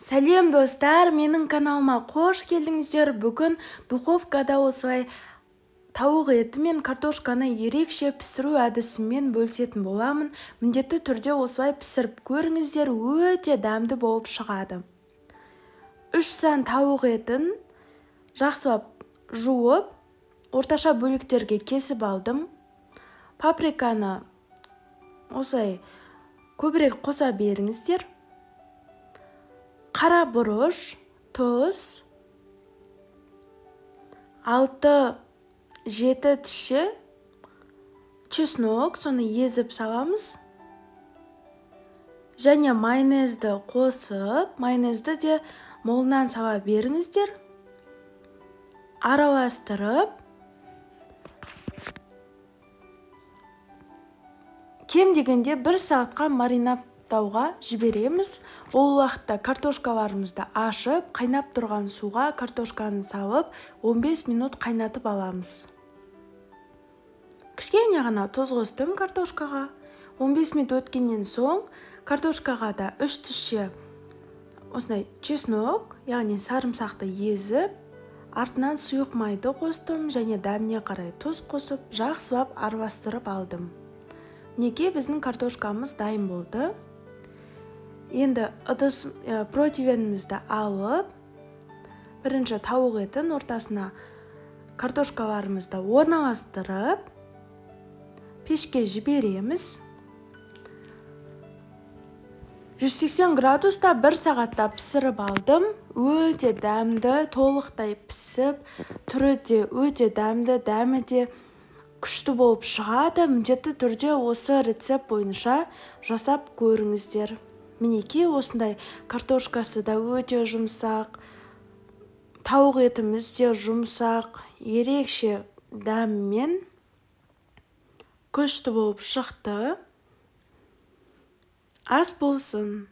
Сәлем, достар! Менің каналыма қош келдіңіздер. Бүгін духовкада осылай тауық еті мен картошканы ерекше пісіру әдісімен бөлісетін боламын. Міндетті түрде осылай пісіріп көріңіздер, өте дәмді болып шығады. 3 сан тауық етін жақсылап жуып, орташа бөліктерге кесіп алдым. Паприканы осылай көбірек қоса беріңіздер. Қара бұрыш, тұз, 6-7 тісше чеснок, соны езіп саламыз. Және майонезді қосып, майонезді де молынан сала беріңіздер. Араластырып, кем дегенде 1 сағатқа маринадтауға жібереміз. Ол уақытта картошкаларымызды ашып, қайнап тұрған суға картошканы салып, 15 минут қайнатып аламыз. Кішкене ғана тұз қостым картошкаға. 15 минут өткеннен соң картошкаға да 3 тісше осындай чеснок, яғни сарымсақты езіп, артынан сұйық майды қостым және дәміне қарай тұз қосып, жақсылап араластырып алдым. Неге біздің картошкамыз дайын болды. Енді ыдыс, противенімізді алып, бірінші тауық етін ортасына картошкаларымызды орналастырып, пешке жібереміз. 180 градуста 1 сағатта пісіріп алдым. Өте дәмді, толықтай пісіп, түрі де өте дәмді, дәмі де күшті болып шығады. Міндетті түрде осы рецепт бойынша жасап көріңіздер. Мінекей, осындай картошкасы да өте жұмсақ, тауық етіміз де жұмсақ, ерекше дәммен күшті болып шықты. Ас болсын!